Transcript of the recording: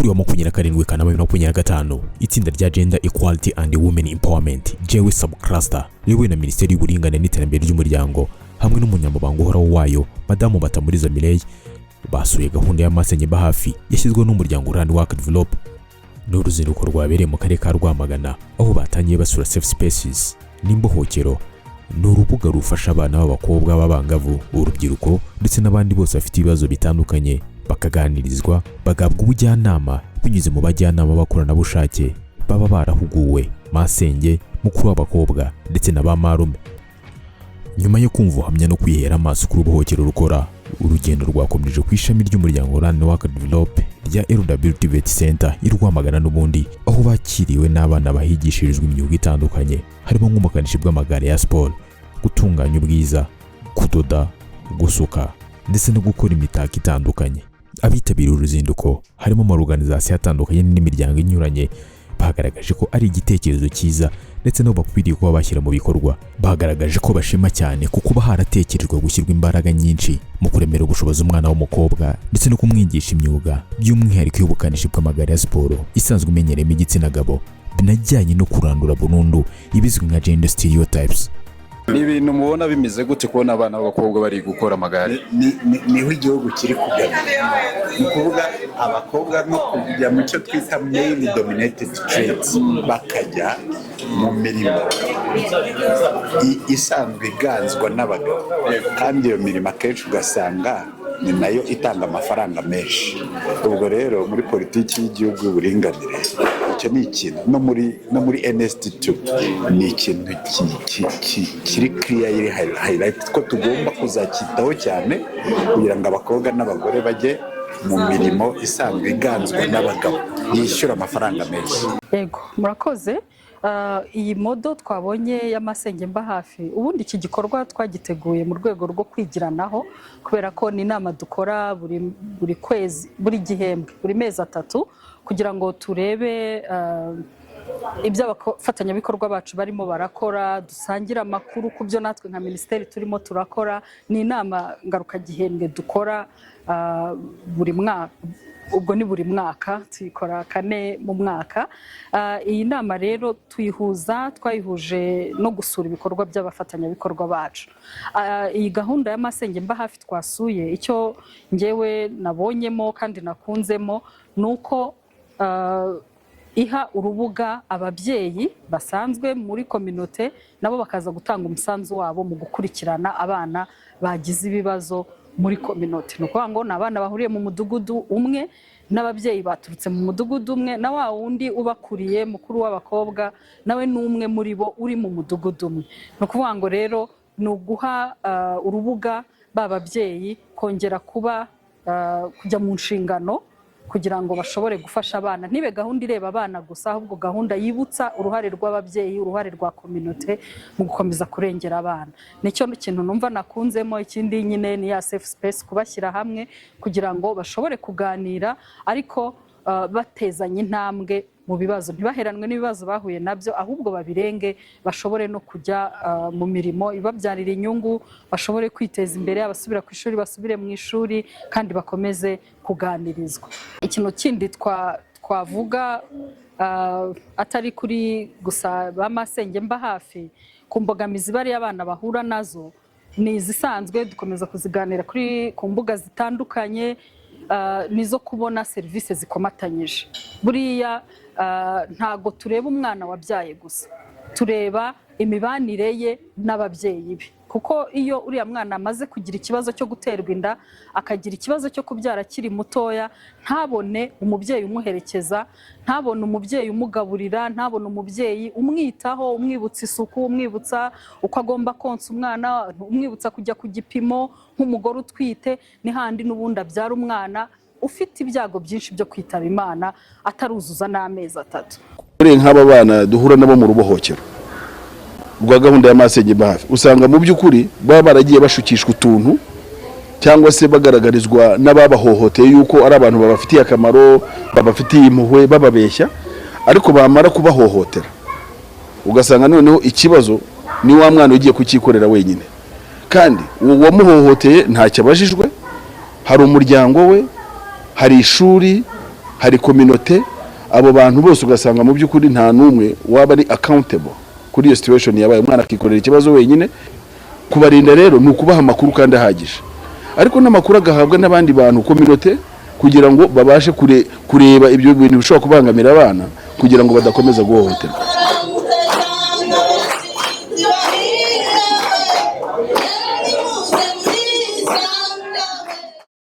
Kuri wa 27 Kanama 2025, itsinda rya Gender Equality and Women Empowerment, GEWE Subcluster, riyobowe na Minisiteri y'Uburinganire n'Iterambere ry'Umuryango hamwe n'Umunyamabanga Uhoraho wayo, Madamu Batamuriza Mireille, basuye gahunda ya Masenge Mba Hafi yashyizweho n'umuryango Learn Work Develop. Ni uruzinduko rwabereye mu karere ka Rwamagana, aho batangiye basura Safe Spaces n'Imbohokero. Ni urubuga rufasha abana b'abakobwa b'abangavu, urubyiruko ndetse n'abandi bose bafite ibibazo bitandukanye, bakaganirizwa, bagahabwa ubujyanama binyuze mu bajyanama b'abakoranabushake baba barahuguwe, masenge, mukuru w'abakobwa ndetse na ba marume. Nyuma yo kumva ubuhamya no kwihera amaso kuri Ubuhokero rukora, urugendo rwakomeje ku ishami ry'umuryango Learn Work Develop rya LW TVET Center i Rwamagana n'ubundi, aho bakiriwe n'abana bahigishirizwa imyuga itandukanye, harimo nk'ubukanishi bw'amagare ya siporo, gutunganya ubwiza, kudoda, gusuka ndetse no gukora imitako itandukanye. Abitabiriye uruzinduko, harimo ama organization atandukanye n'imiryango inyuranye, bagaragaje ko ari igitekerezo cyiza ndetse nabo bakwiriye kuba bashyira mu bikorwa. Bagaragaje ko bashima cyane ku kuba haratekerejwe gushyirwa imbaraga nyinshi mu kuremera ubushobozi umwana w'umukobwa ndetse no kumwigisha imyuga, by'umwihariko y'ubukanishi bw'amagare ya siporo isanzwe imenyereyemo igitsina gabo, binajyanye no kurandura burundu ibizwi nka gender stereotypes. Ni ibintu mubona bimeze gute kubona abana b'abakobwa bari gukora amagare? Niho igihugu kiri kugana, ni ukuvuga abakobwa no kujya mu cyo twita male dominated trades, bakajya mu mirimo isanzwe iganzwa n'abagabo, kandi iyo mirimo akenshi ugasanga ni nayo itanga amafaranga menshi. Ubwo rero muri politiki y'igihugu y'uburinganire, icyo ni ikintu no muri NST2 ni ikintu kiri clear, iri highlight ko tugomba kuzacyitaho cyane kugira ngo abakobwa n'abagore bajye mu mirimo isanzwe iganzwa n'abagabo yishyura amafaranga menshi. Yego, murakoze. Iyi model twabonye y'Amasenge Mba Hafi, ubundi iki gikorwa twagiteguye mu rwego rwo kwigiranaho, kubera ko ni inama dukora buri kwezi, buri gihembwe, buri mezi 3, kugira ngo turebe ibyo abafatanyabikorwa bacu barimo barakora, dusangire amakuru ku byo natwe nka minisiteri turimo turakora. Ni inama ngarukagihembwe dukora buri mwaka, ubwo ni buri mwaka, tuyikora kane mu mwaka. Iyi nama rero tuyihuza, twayihuje no gusura ibikorwa by'abafatanyabikorwa bacu. Iyi gahunda y'Amasenge Mba Hafi twasuye, icyo ngewe nabonyemo kandi nakunzemo ni uko iha urubuga ababyeyi basanzwe muri communauté, nabo bakaza gutanga umusanzu wabo mu gukurikirana abana bagize ibibazo muri communauté. Ni ukuvuga ngo ni abana bahuriye mu mudugudu umwe n'ababyeyi baturutse mu mudugudu umwe, na wa wundi ubakuriye, mukuru w'abakobwa, nawe ni umwe muri bo uri mu mudugudu umwe. Ni ukuvuga ngo rero ni uguha urubuga ba babyeyi kongera kuba kujya mu nshingano kugira ngo bashobore gufasha abana. Ntibe gahunda ireba abana gusa, ahubwo gahunda yibutsa uruhare rw'ababyeyi, uruhare rwa communauté mu gukomeza kurengera abana. Nicyo kintu numva nakunzemo. Ikindi nyine ni ya safe space, kubashyira hamwe kugira ngo bashobore kuganira, ariko batezanya intambwe mu bibazo, ntibaheranwe n'ibibazo bahuye nabyo, ahubwo babirenge, bashobore no kujya mu mirimo ibabyarira inyungu, bashobore kwiteza imbere, abasubira ku ishuri basubire mu ishuri, kandi bakomeze kuganirizwa. Ikintu kindi twavuga atari kuri gusa ba Masenge Mba Hafi, ku mbogamizi bariya abana bahura nazo, ni izisanzwe dukomeza kuziganira ku mbuga zitandukanye, nizo kubona serivisi zikomatanyije. Buriya ntago tureba umwana wabyaye gusa, tureba imibanire ye n'ababyeyi be, kuko iyo uriya mwana amaze kugira ikibazo cyo guterwa inda, akagira ikibazo cyo kubyara akiri mutoya, ntabone umubyeyi umuherekeza, ntabone umubyeyi umugaburira, ntabone umubyeyi umwitaho, umwibutsa isuku, umwibutsa uko agomba konsa umwana, umwibutsa kujya ku gipimo nk'umugore utwite, ni handi n'ubundi abyara umwana ufite ibyago byinshi byo kwitaba Imana ataruzuza n'amezi 3. Uri nk'aba bana duhura nabo mu rubohokero rwa gahunda ya Masenge Mba Hafi, usanga mu by'ukuri baba baragiye bashukishwa utuntu cyangwa se bagaragarizwa n'ababahohoteye yuko ari abantu babafitiye akamaro, babafitiye impuhwe, bababeshya, ariko bamara kubahohotera ugasanga noneho ikibazo ni wa mwana ugiye kucyikorera wenyine, kandi uwo wamuhohoteye ntacyo abajijwe. Hari umuryango we, hari ishuri. Hari communauté. Abo bantu bose ugasanga mu by'ukuri nta n'umwe waba ari accountable kuri iyo situation yabaye, umwana akikorera ikibazo wenyine. Kubarinda rero ni ukubaha amakuru kandi ahagije, ariko n'amakuru agahabwa n'abandi bantu, communauté, kugira ngo babashe kureba ibyo bintu bishobora kubangamira abana, kugira ngo badakomeza guhohoterwa.